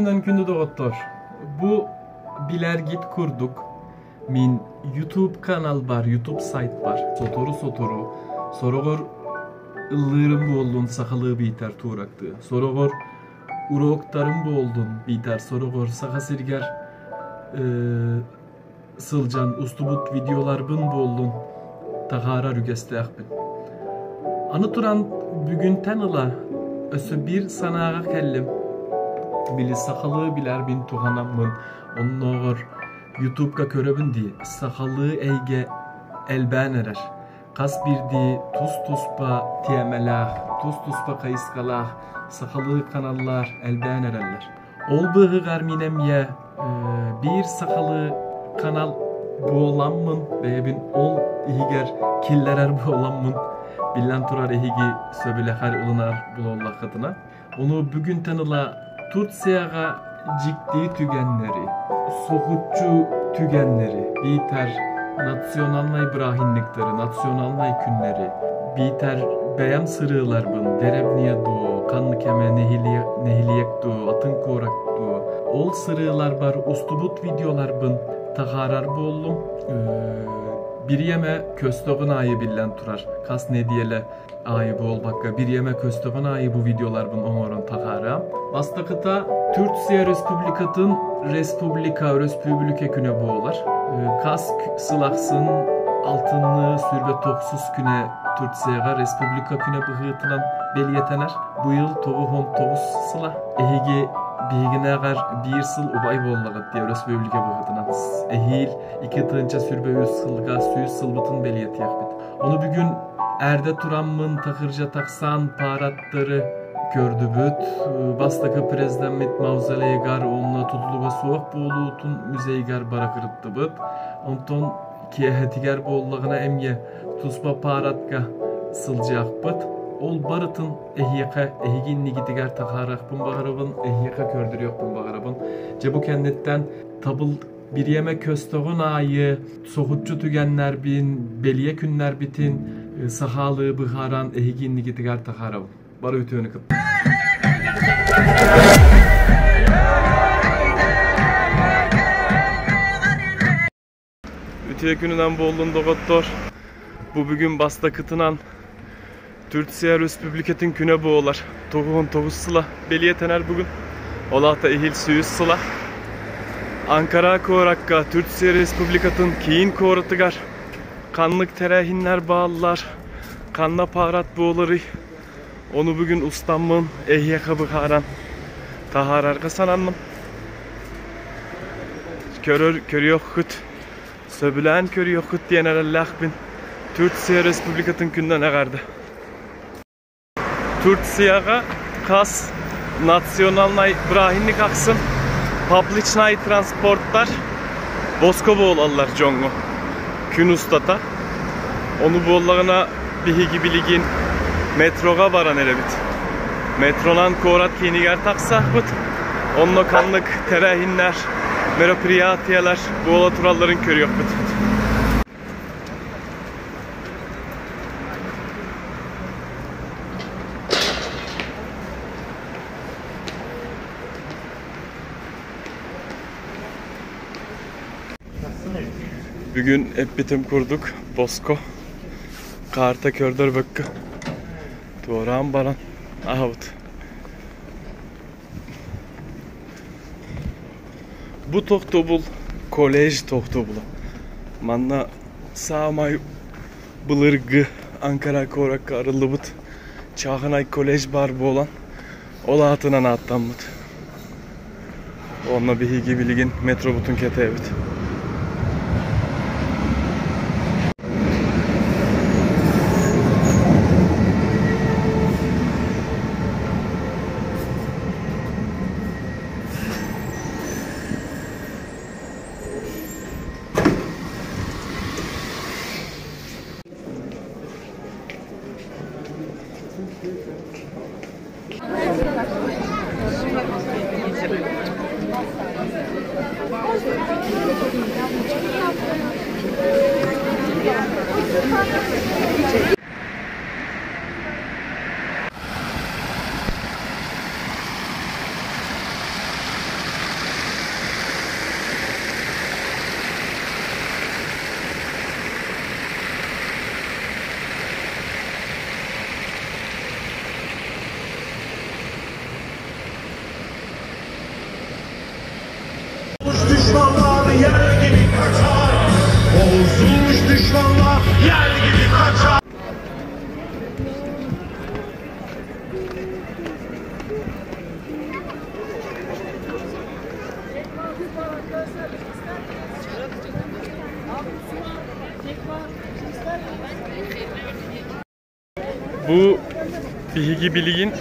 күнүнэн күндү доҕоттор! Бу билэргит курдук мин YouTube канал бар, YouTube сайт бар. Сотору-сотору сороҕор ыллыырым буоллун сахалыы биитэр туурактыы. Сороҕор уроктарым буоллун биитэр сороҕор Саха сиригэр сылдьан устубут видеоларбын буоллун таһаарар үгэстээхпин. Аны туран бүгүнтэн ыла өссө биир санааҕа кэллим. Били сахалыы билэрбин туһанаммын, оннооҕор Ютубка көрөбүн дии, сахалыы эйгэ элбээн эрэр. Хас биирдии тус-туспа тиэмэлээх, тус-туспа хайысхалаах сахалыы каналлар элбээн эрэллэр. Ол быыһыгар мин эмиэ биир сахалыы канал буоламмын, бэйэбин ол иһигэр киллэрэр буоламмын, биллэн турар эһиги сөбүлэһэр ылынар буоллаххытына, ону бүгүнтэн ыла Турцияҕа дьикти түгэннэри, соһуччу түгэннэри, биитэр национальнай бырааһынньыктары, национальнай күннэри, биитэр бэйэм сырыыларбын дэрэбниэ дуо, ханнык эмэ нэһилиэк дуо, атын куорат дуо, ол сырыыларбар устубут видеоларбын таһаарар буоллум. Бириэмэ көстөҕүн аайы биллэн турар, хас нэдиэлэ аайы буолбакка, бириэмэ көстөҕүн аайы бу видеоларбын оҥорон таһаарыам. Бастакыта Турция Республикатын Республика Өрөспүүбүлүкэ күнэ буолар. Хас сыл ахсын алтынны сүүрбэ тохсус күнэ Турцияҕа Республика күнэ быһыытынан бэлиэтэнэр. Быйыл 99 сыла. Эһиги биһигинээҕэр биир сыл убай буоллаҕыт диye өрөспүүбүлүкэ быһыытынан. Эһиил 2023 сылга 100 сылбытын бэлиэтиэхпит. Ону бүгүн эрдэ тураммын таһырдьа тахсан парадтары көрдүбүт. Бастакы президеммит мавзолейгар уонна тутулуга суох буолуутун музейгар бара кырыттыбыт. Онтон киэһэтигэр буоллаҕына эмиэ туспа парадка сылдьыахпыт. Ол барытын эһиэхэ эһиги иннигитигэр таһаарыахпын баҕарабын, эһиэхэ көрдөрүөхпүн баҕарабын. Дьэ бу кэнниттэн табыл бириэмэ көстөҕүн аайы соһуччу түгэннэрбин, бэлиэ күннэрбитин сахалыы быһааран эһиги иннигитигэр таһаарабын. Бары үтүөнү кытта. Үтүө күнүнэн буоллун доҕоттор. Бу бүгүн бастакытынан Турция Республикатын күнэ буолар. 99 сыла бэлиэтэнэр бүгүн. Ол аата иһил 100 сыла. Анкара куоракка Турция Республикатын киин куоратыгар ханнык тэрээһиннэр бааллар, ханна парад буоларый, ону бүгүн устаммын эһиэхэ быһааран таһаарарга сананным. Көрөр көрүөххүт Сөбүлээн көрүөххүт диэн эрэллээхпин. Турция Республикатын күнүнэн эҕэрдэ. Турцияҕа хас национальнай бырааһынньык ахсын публичнай транспорттар босхо буолаллар дьоҥҥо күн устата. Ону буоллаҕына биһиги билигин метроҕа баран эрэбит. Метронан куорат киинигэр тахсаахпыт. Онно ханнык тэрээһиннэр, мероприятиялар буола туралларын көрүөхпүт. Бүгүн эппитим курдук боско карта көрдөрбөккө туораан баран аһабыт. Бу тохтобул колледж тохтобула. Манна саамай былыргы Анкара куоракка арыллыбыт чааһынай колледж баар буолан ол аатынан ааттаммыт. Онно биһиги билигин метробутун кэтээбит. Бу биһиги билигин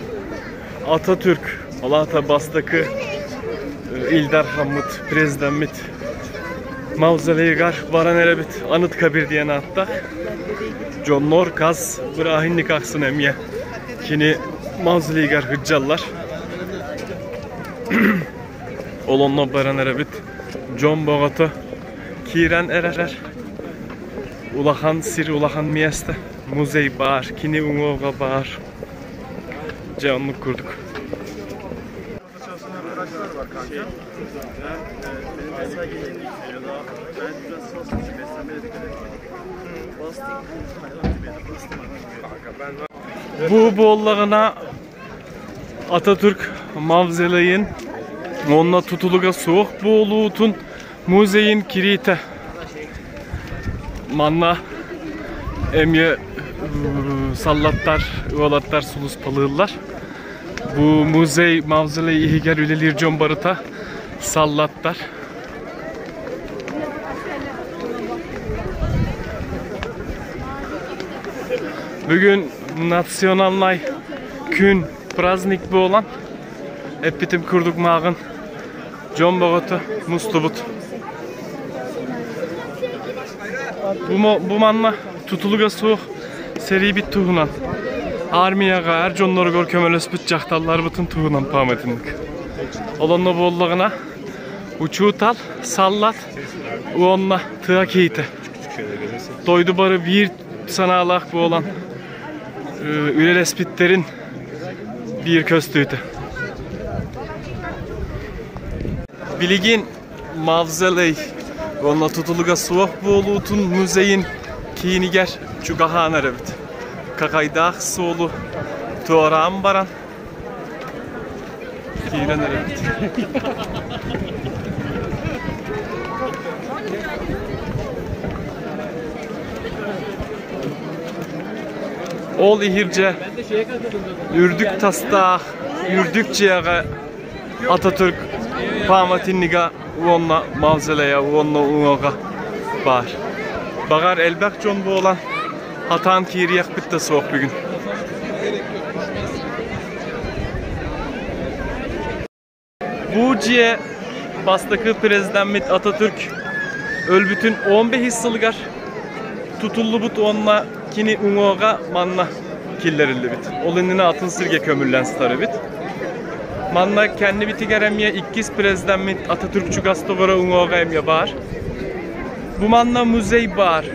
Ататүрк, Алата бастакы Ил Дархаммыт, президеммит мавзолейгар баран эрэбит. Аныткабир диэн ааттаах. Дьоннор хас бырааһынньык ахсын эмиэ кини мавзолейгар сылдьаллар. Ол онно баран эрэбит. Дьон бөҕөтө киирэн эрэр. Улахан сир, улахан миэстэ. Музей баар, кини уҥуоҕа баар. Дьэ оннук курдук. Бу буоллаҕына Ататүрк мавзолейын онно тутулуга суох буолуутун музейын кириитэ. Манна эмиэ саллаттар, уолаттар сулууспалыыллар. Бу музей, мавзолей иһигэр үлэлиир дьон барыта саллаттар. Бүгүн национальнай күн праздник буолан эппитим курдук мааҕын дьон бөҕөтө мустубут. Бу манна тутулуга суох сэриибит туһунан армияҕа эр дьонноругар көмөлөспүт дьахталларбытын туһунан памятник. Ол онно буоллаҕына учуутал, саллат уонна тыа киһитэ. Дойду бары биир санаалаах буолан үлэлэспиттэрин биир көстүүтэ. Билигин мавзолей уонна тутулуга суох буолуутун музейын киинигэр чугаһаан эрэбит. Какайдаах суолу туораан баран киирэн эрэбит. Ол иһирдьэ үрдүк тастаах, үрдүк дьиэҕэ Ататүрк пааматынньыга уонна мавзолея уонна уҥуоҕа баар. Баҕар элбэх дьон буолан хатаан киириэхпит да суох бүгүн. Бу дьиэ бастакы президеммит Ататүрк өлбүтүн 15 сылыгар тутуллубут уонна кини уҥуоҕа манна киллэриллибит. Ол иннинэ атын сиргэ көмүллэн сытар эбит. Манна кэннибитигэр эмиэ иккис президеммит Ататүрк чугас доҕоро уҥуоҕа эмиэ баар. Бу манна музей баар.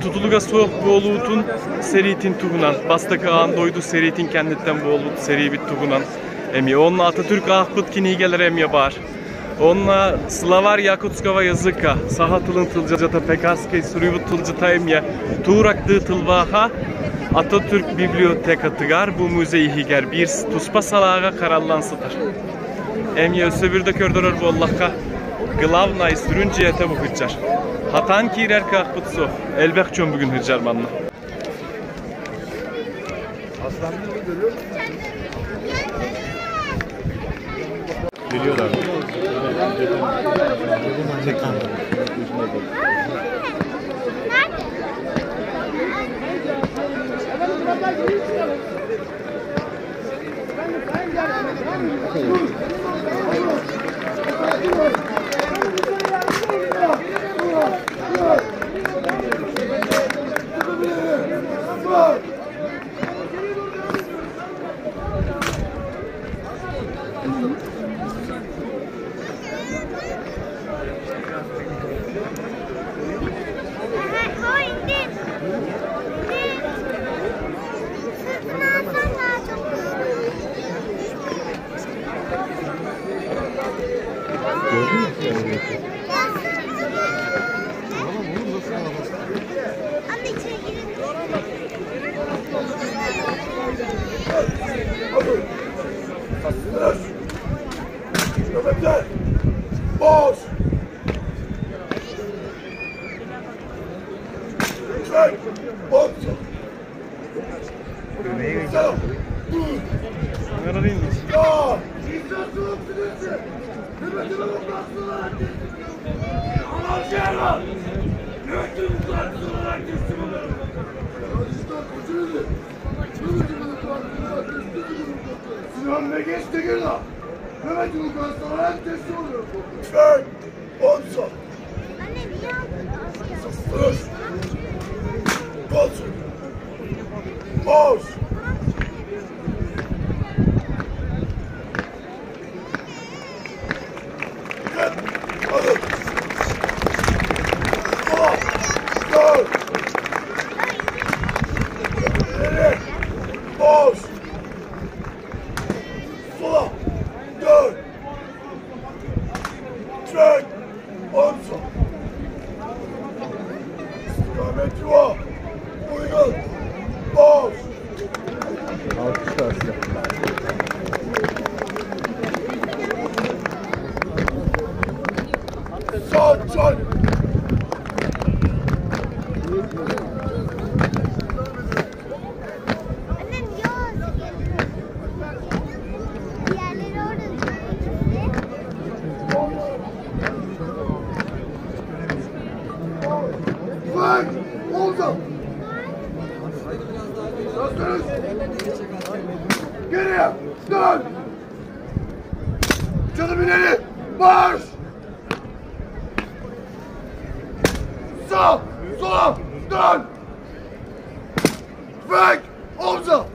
Тутулуга суох буолуутун сэриитин туһунан, бастакы аан дойду сэриитин кэнниттэн буолбут сэриибит туһунан эмиэ. Онно Ататүрк аахпыт кинигэлэрэ эмиэ баар. Онно словарь якутского языка, саха тылын тылдьыта Пекарский суруйбут тылдьыта эмиэ туурактыы тылбааха Ататүрк библиотекатыгар бу музей иһигэр биир туспа салааҕа хараллан сытар. Эмиэ өссө бир да көрдөрөр буоллахха, главнай сүрүн дьиэтэ бу сылдьар. Хатаан киирэр кыахпыт суох, элбэх дьон бүгүн сылдьар манна. Geliyorlar. Gördün mü? Boş! Boş! Mehmet Tekirdağ. Mehmet Ulukan teslim oluyorum. Tüfek, omza. Anne niye aldın? Sır. Koltuk. Boz. Gel. Alın. Sola. Dön. İleri. Boz. Sola. Dön. Çek. Omza. İstikamet yuva. Uygun. Boz. Alkış var size. Sağ çek. Anne niye o geliyor? Diğerleri orada ikisi. Tüfek. Omza. Döndürüz. Geriye. Dön. Canım ileri. Marş. Sağ. Sola. Dön. Tüfek. Omza.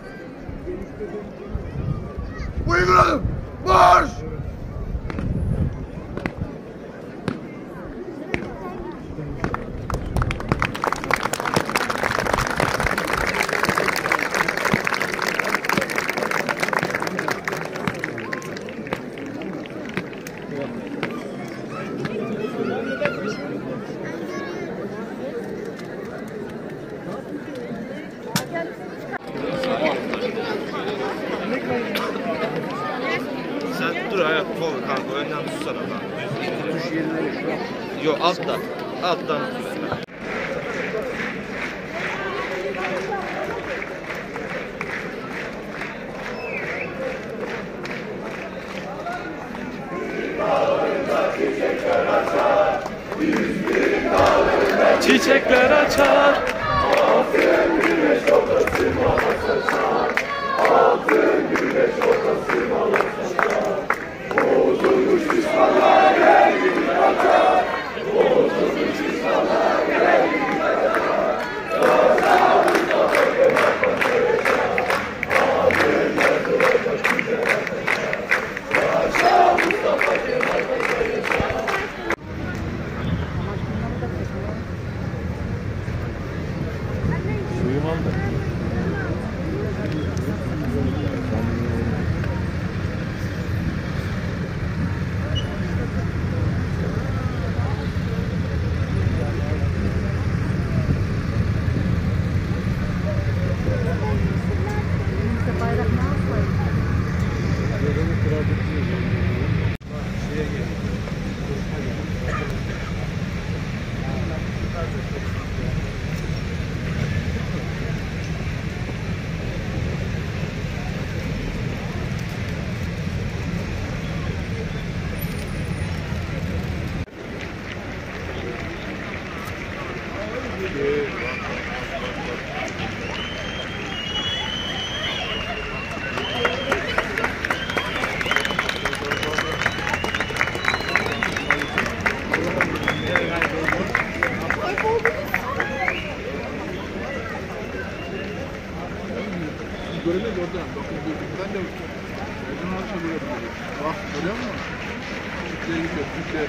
Uygun adım. Marş. Sen dur ayak kol kanka önden tutsana lan. Yok alttan. Alttan tut. Çiçekler açar. Suyum aldı. Göremez oradan. Bakın ben de Ercan akşam görebilirim. Bak görüyor musun? Türkiye'ye gidiyor. Türkiye'ye.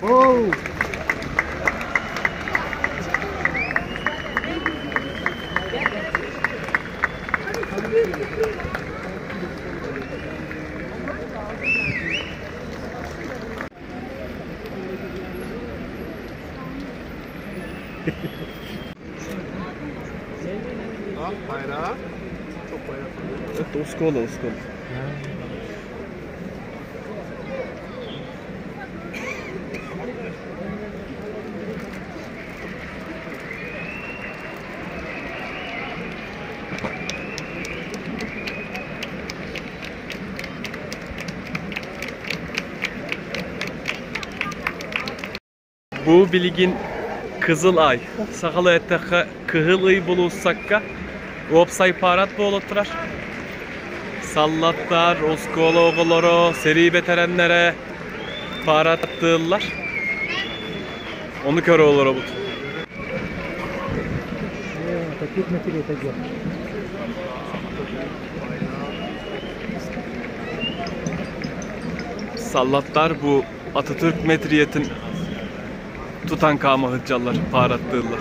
Oh! Al bayrağı. Çok bayrak. Это оскола, оскола. Бу билигин Кызыл Ай, сахалыы эттэххэ Кыһыл Ый булууссакка уопсай парад буола турар. Саллаттар, оскуола оҕолоро, сэрии бэтэрээннэрэ парадтыыллар. Ону көрө олоробут. Саллаттар бу Ататүрк metriyetin тутан хаама сылдьаллар, парадтыыллар.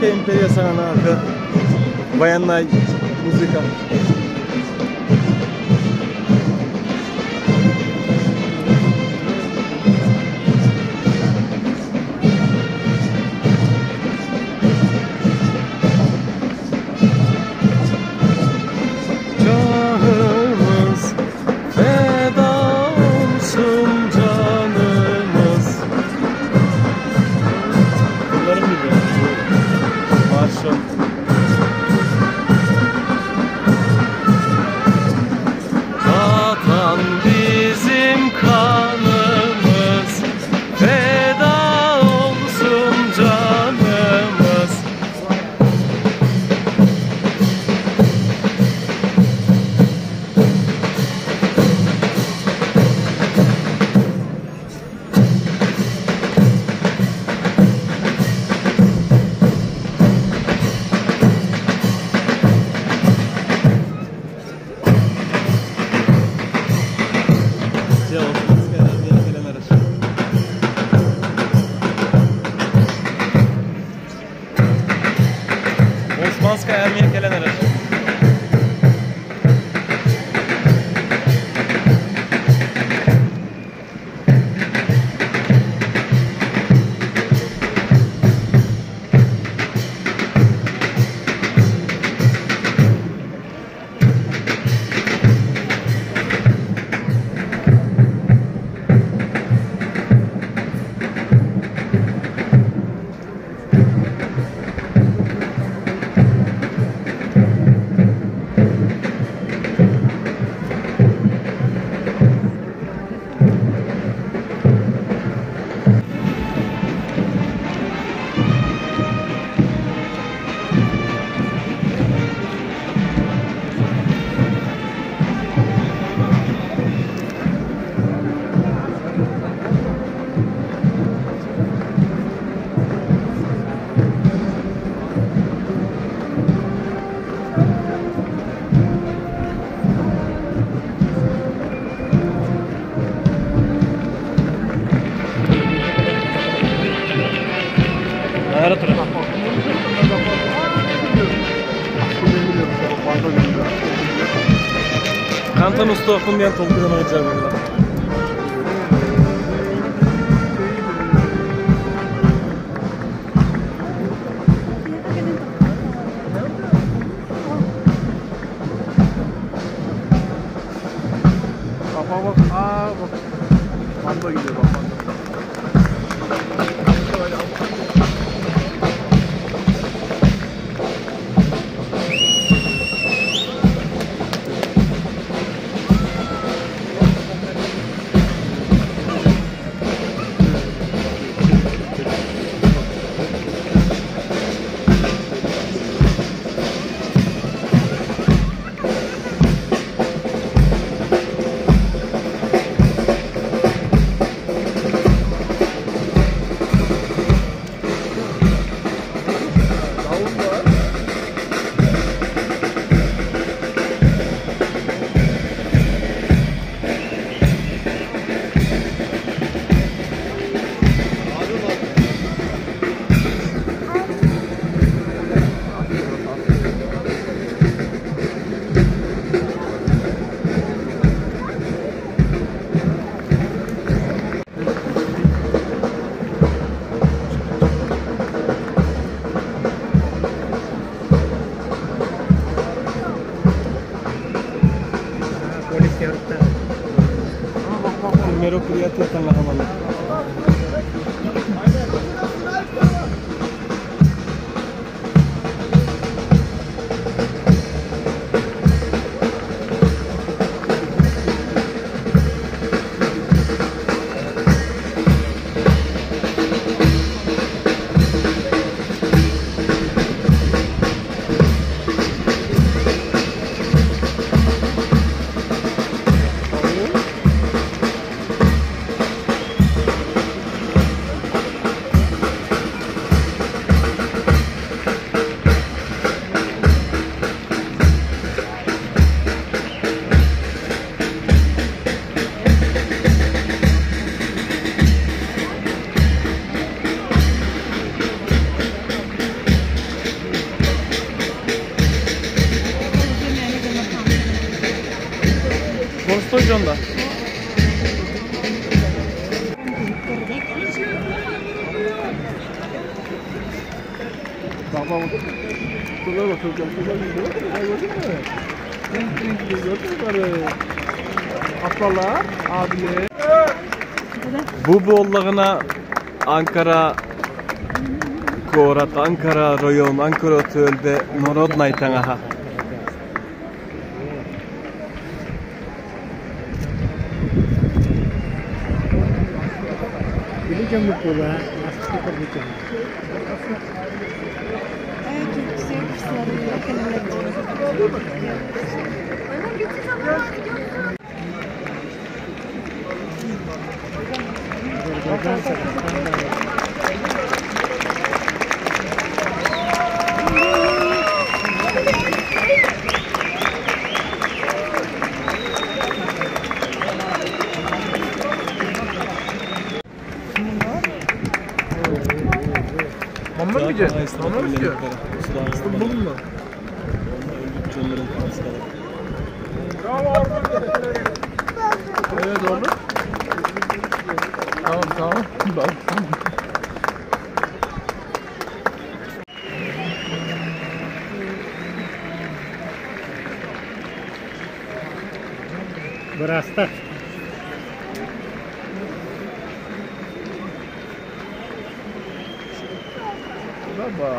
Российская империя саҕанааҕы военнай музыка. Canımız feda olsun canımız. Bunların gibi. Marşın. Vatan bizim kanımız, feda olsun canımız. Дьэ, Османскай армия кэлэн эрэр. Османскай армия кэлэн эрэр. Наара турар. Хантан устуохпун диэн толкуйдан сылдьар буолла. Bak bak bak. Aa bak. Panda gidiyor bak panda. Мероприятие таҥаһаланар. Боростой дьон да? Bak bak. Şuralara bak çok güzel. Gördün mü? Renk renkli gördün mü bunları? Ablalar, abiler. Бу буоллаҕына Анкара куорат, Анкара район, Анкара түөлбэ народнай таҥаһа. Mama mı yiyeceksin? Mama mı istiyor? Buldun mu? Evet oğlum. Tamam tamam. Bak. Бырастар. Baba. Baba.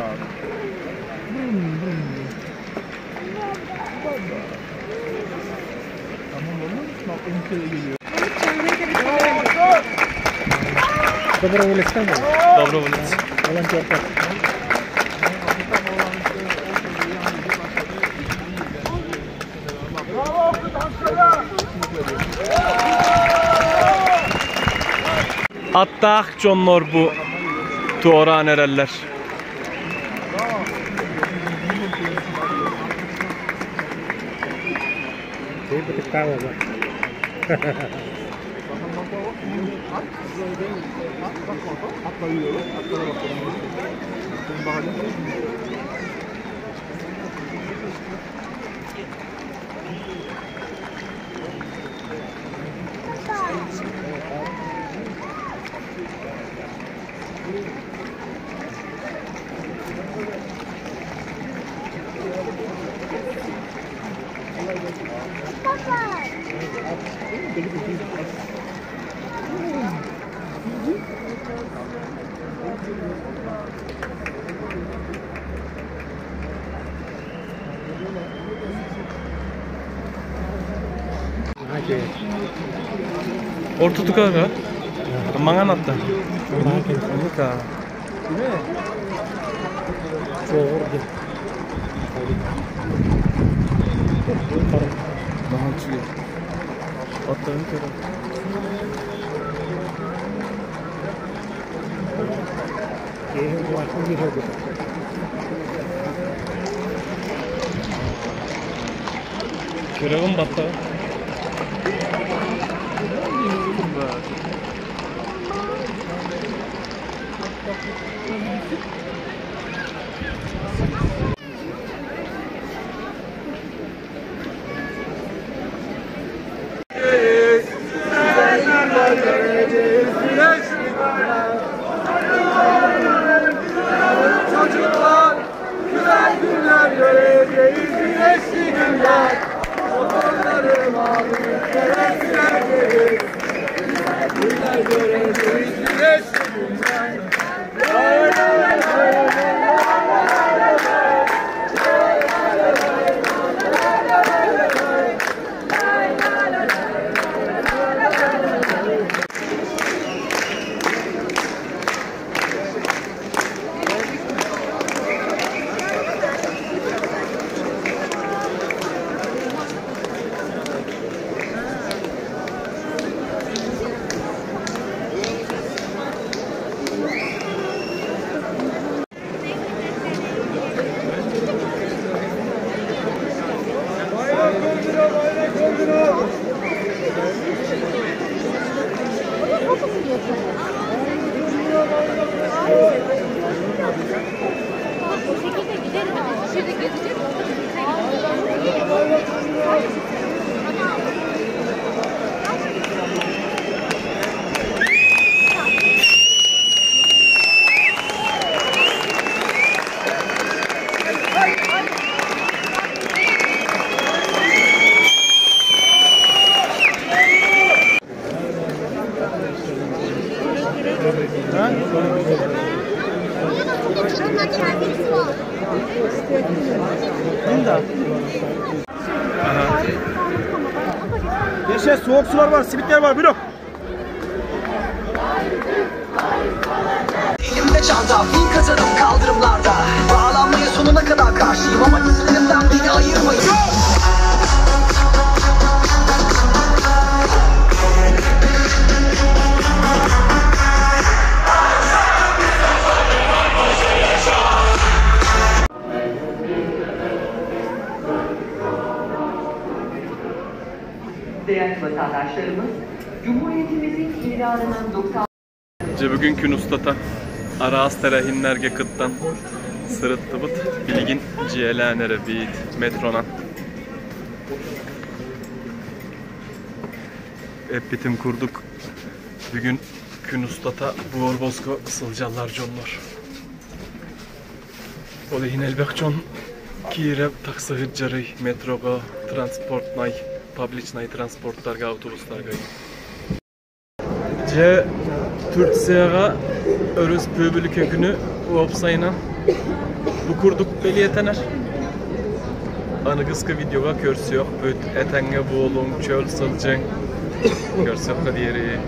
Tamam oğlum. Bak enişte geliyor. Доброволецтар буолар. Доброволец. Волонтердар. Аттаах дьоннор бу туораан эрэллэр. Atla yürüyor. Atlara bakalım. Bakalım. Ортотуга маҥан атта. Оннук Чоҕур диэн. Наһаа үчүгэй. Аттарын көрөн. Киһи улахан киһи эбит. Көрөҕүн баттаҕа. Çocuklar güzel günler göreceğiz, güneşli günler. Motorları mavi göreceğiz. Güzel günler göreceğiz, güneşli günler. Lay lay lay lay. Gençler soğuk sular var, simitler var. Buyurun. Elimde çanta, bin katarım kaldırımlarda. Bağlanmaya sonuna kadar karşıyım ama hislerimden beni ayırmayın. Değerli vatandaşlarımız, Cumhuriyetimizin ilanının 90 Дьэ бүгүн күн устата араас тэрээһиннэргэ кыттан сырыттыбыт. Билигин дьиэлээн эрэбит метронан. Эппитим курдук бүгүн күн устата буор боско сылдьаллар дьоннор. Ол иһин элбэх дьон киирэ тахса сылдьарый метроҕа, транспортнай, публичнай транспорттарга, автобустарга. Дьэ, Турцияҕа өрөспүүбүлүкэ күнү уопсайынан бу курдук бэлиэтэнэр. Аныгыскы видеоҕа көрсүөхпүт, этэҥҥэ буолуҥ, чөл сылдьыҥ. Көрсүөххэ диэри.